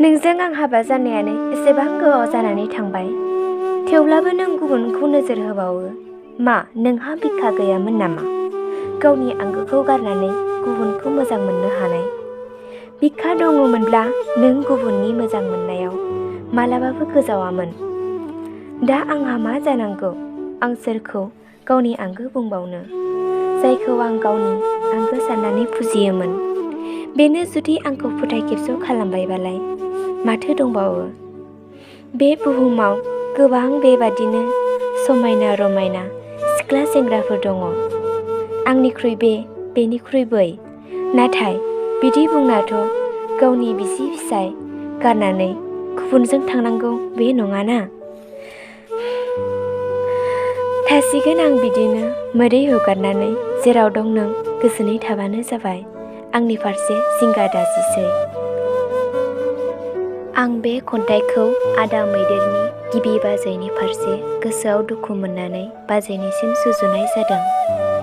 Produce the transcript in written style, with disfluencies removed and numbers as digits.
नोंजों आं हाबा जानायानो एसेबां गोबाव जानानै थांबाय। थेवब्लाबो नों गुबुनखौ नोजोर होबावो। मा नोंहा बिखा गैयामोन नामा? गावनि आंगोखौ गारनानै गुबुनखौ मोजां मोननो हानाय। बिखा दङमोनब्ला नों गुबुननि मोजां मोननायाव मालाबाबो गोजावामोन। दा आंहा मा जानांगौ? आं सोरखौ गावनि आंगो बुंबावनो? जायखौ आं गावनि आंगो साननानै फुजियोमोन, बेनो जुदि आंखौ फोथायखेबस' खालामबायबालाय माथो दंबावो? बे बुहुमाव गोबां बेबादिनो समायना रमायना सिख्ला सेंग्राफोर दङ। आंनिख्रुइ बेनिख्रुइ बै। नाथाय बिदि बुंनाथ' गावनि बिसि फिसाय गारनानै गुबुनजों थांनांगौ बे नङाना। थासिगोन आं बिदिनो मोदै हुगारनानै। जेराव दं नों गोजोनै थाबानो जाबाय। आंनि फारसे जिंगा दाजिसै। आं बे खन्थाइखौ आदा मैदेरनि गिबि बाजैनि फारसे गोसोआव दुखु मोननानै बाजैनिसिम सुजुनाय जादों।